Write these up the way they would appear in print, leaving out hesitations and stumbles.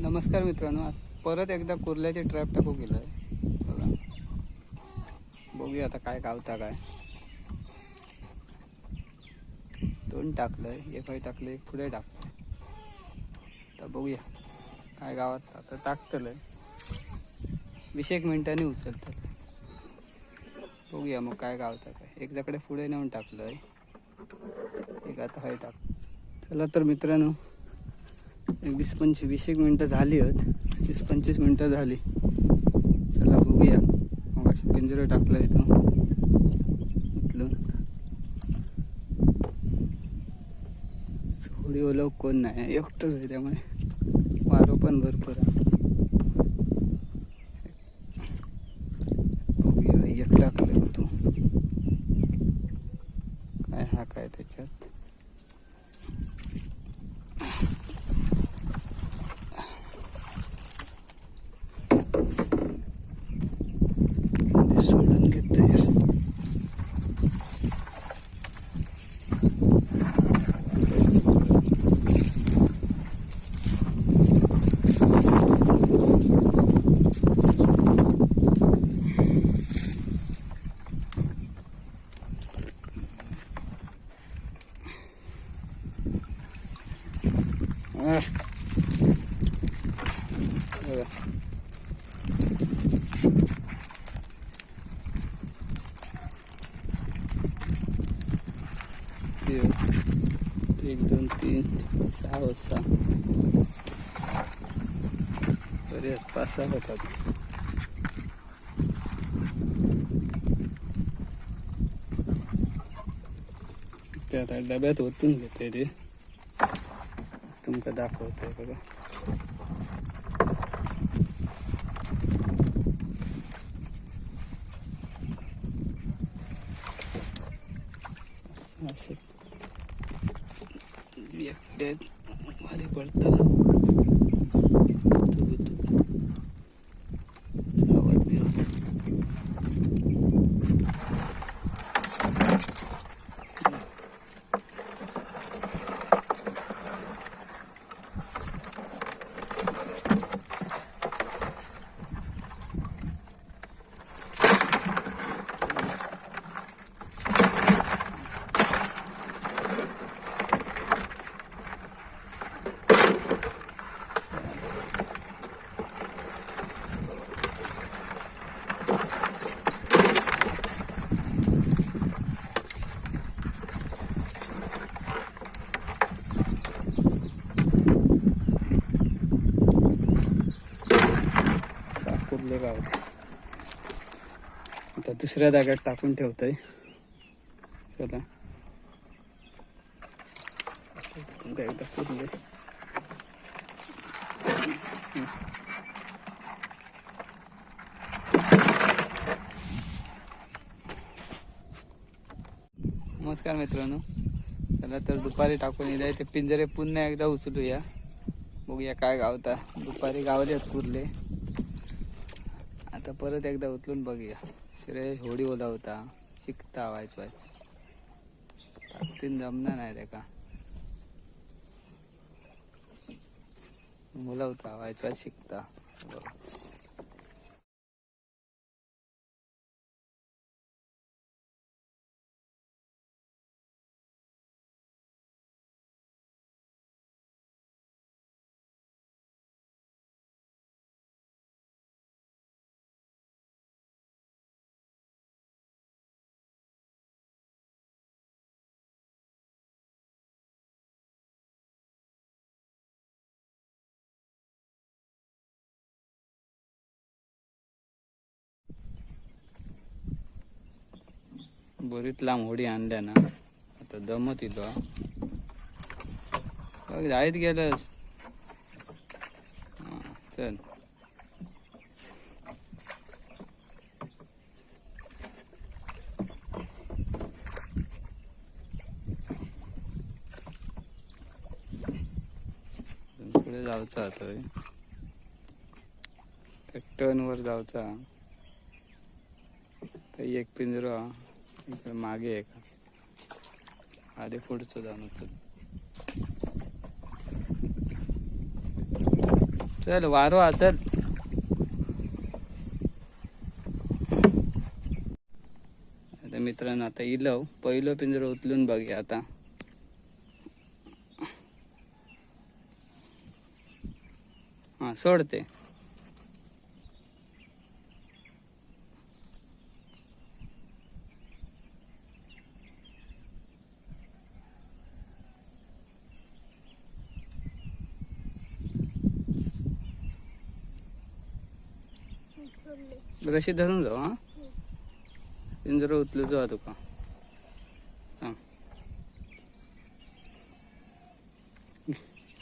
नमस्कार मित्रांनो, आज परत एकदा कुर्ल्याचे ट्रॅप टाकू गेलो आहे. बघा, बघूया आता काय गावता काय. दोन टाकलंय, एक फाय टाकलं, एक पुढे टाकलं. आता बघूया काय गावात. आता टाकतलंय 20 मिनिटांनी उचलतलं. बघूया मग काय गावता काय. एक जाकडे पुढे नेऊन टाकलंय, एक आता हाय टाक. चला तर मित्रांनो, 20-25 मिनटं झाली आहेत, 20-25 मिनटं झाली. चला बघूया. मग असे पिंजरं टाकलं इथं उचलून. थोडी ओलव कोण नाही, एकटंच आहे, त्यामुळे वारं पण भरपूर आहे. बघूया एक टाकलं तू काय हा काय त्याच्यात. सोडून घेतोय. एक 2 3 6 6 बरे 5 6 होतात. ते आता डब्यात ओतून घेते ते तुमका दाखवतोय बघा. असं एकट्यात भारी पडतं. आवाज बी होतो. आता दुसऱ्या जागेत टाकून ठेवतोय. चला तुमका एकदा कुर्ले. नमस्कार मित्रांनो, चला तर दुपारी टाकून येईल ते पिंजरे पुन्हा एकदा उचलूया. बघूया काय गावता. दुपारी गावले कुर्ले, आता परत एकदा उचलून बघूया. श्रेय होडी ओला होता, शिकता वायच वायच ताकदीन जमणार नाही त्याका. मुला होता वायच वायच शिकता. बरीच लांब होडी आणल्या ना, आता दमत येतो. बघ जायत गेलंस. चल पुढे जायचं आता, त्या टर्न वर जायचा. एक पिंजरा इकडे मागे आहे का, आधी पुढचं जाऊन होतं. चल वारो हा, चल. आता मित्रांनो आता इलो पहिलो पिंजरो उचलून बघूया आता. हा सोडते. रशी धरून जाऊ. हा पिंजरो उचलू जाऊ तुका. हा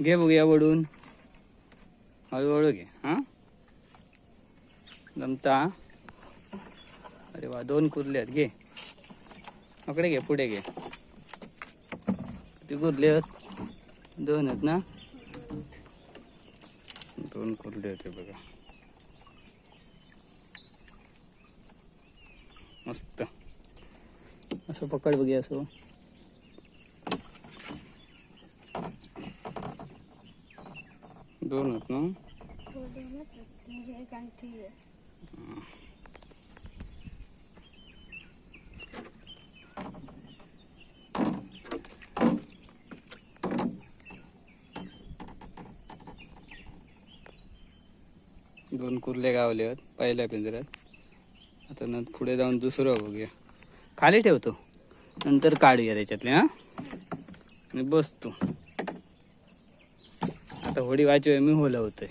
घे बघूया वडून, हळूहळू घे. हा जमता. अरे वा, दोन कुर्ले आहेत. घे अकडे घे, पुढे घे. किती कुर्ले आहेत? दोन आहेत ना? दोन कुर्ले होते बघा. मस्त. असं पकड बघूया असं. दोन आहेत ना? दोन कुर्ले गावले आहेत पहिल्या पिंजऱ्यात. आता नंतर पुढे जाऊन दुसरं बघूया. खाली ठेवतो, नंतर काढूया त्याच्यातले. हा आणि बसतो आता. होडी वाचवे मी होलवतोय.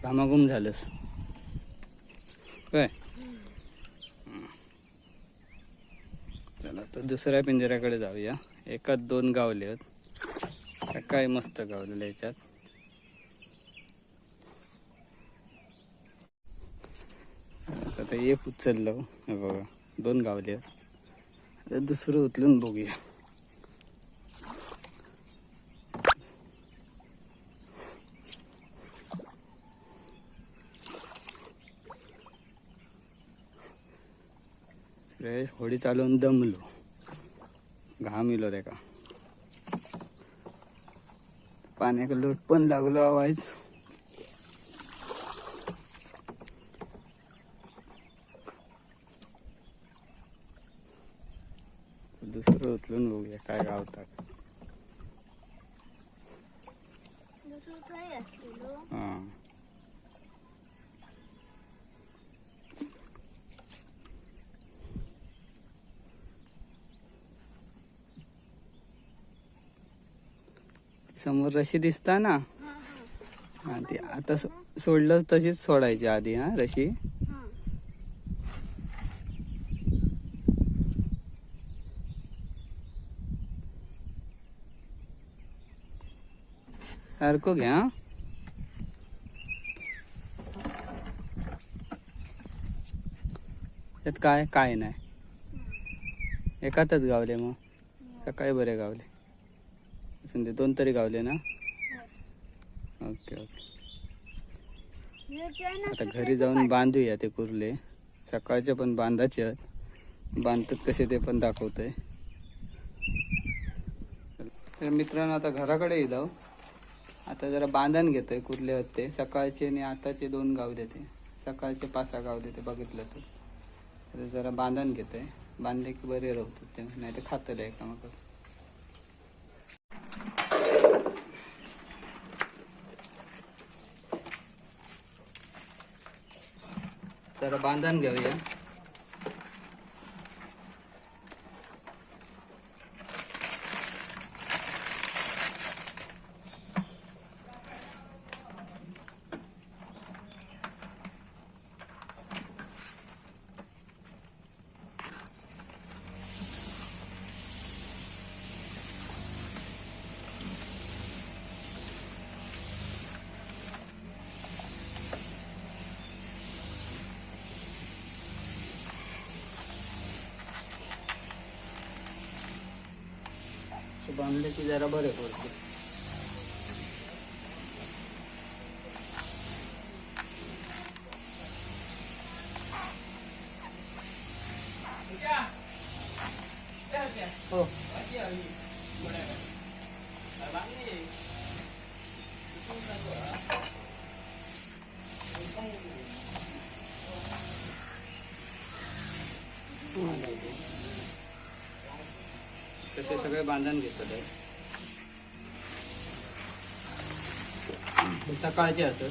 घामाघूम झालंस काय? चला तर दुसऱ्या पिंजऱ्याकडे जाऊया. एकात दोन गावले आहेत. काय मस्त गावलेलं याच्यात. आता एक उचललं बघा, दोन गावले आहेत. आता दुसरं उचलून बघूया. फ्रेश होडी चालवून दमलो, घाम इलो त्याका. पाण्याक लोट पण लागलो आवाज. दुसरं उचलून बघूया काय गावतात. हा समोर रशी दिसता ना? हा ती आता सोडलं तशीच सोडायची आधी. हा रशी सारखं घ्या. त्यात काय काय नाही, एकातच गावले मग. सकाळी बरे गावले असून ते दोन तरी गावले ना? Okay okay. आता घरी जाऊन बांधूया ते कुर्ले. सकाळचे पण बांधायचे आहेत. बांधतात कसे ते पण दाखवतोय. तर मित्रांनो आता घराकडे जाऊ. आता जरा बांधण घेतोय कुर्ले होते सकाळचे आणि आताचे दोन गावले ते. सकाळचे 5-6 गावले ते बघितलं तर. आता जरा बांधण घेतोय, बांधले की बरे राहतो ते, नाही तर खातले एकामेकाला. जरा बांधण घेऊया. बांधले की जरा बरे पडते. हो सगळे बांधून घेतले. हे सकाळचे असत.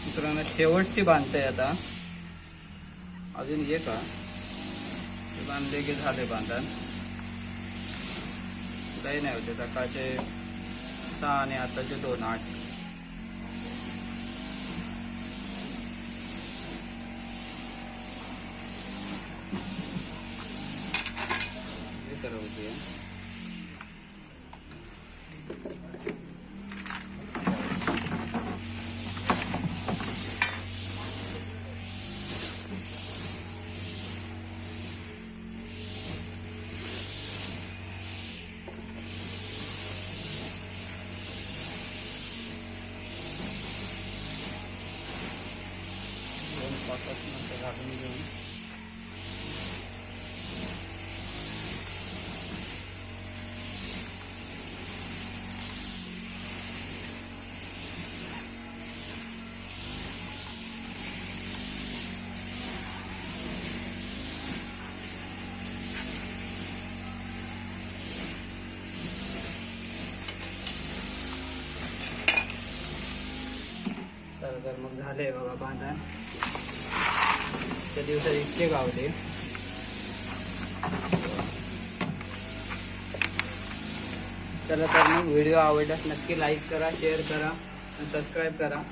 मित्रांनो शेवटची बांधते आता, अजून एक ते बांधले की झाले बांधण. काही नाही होते, सकाळचे 6 आणि आताचे 2 8. हे तर होते. घालून घेऊन तर मग झाले बघा बांधण. त्या दिवसात इतके गावले. चला तर मग व्हिडिओ आवडल्यास नक्की लाईक करा, शेअर करा आणि सबस्क्राईब करा.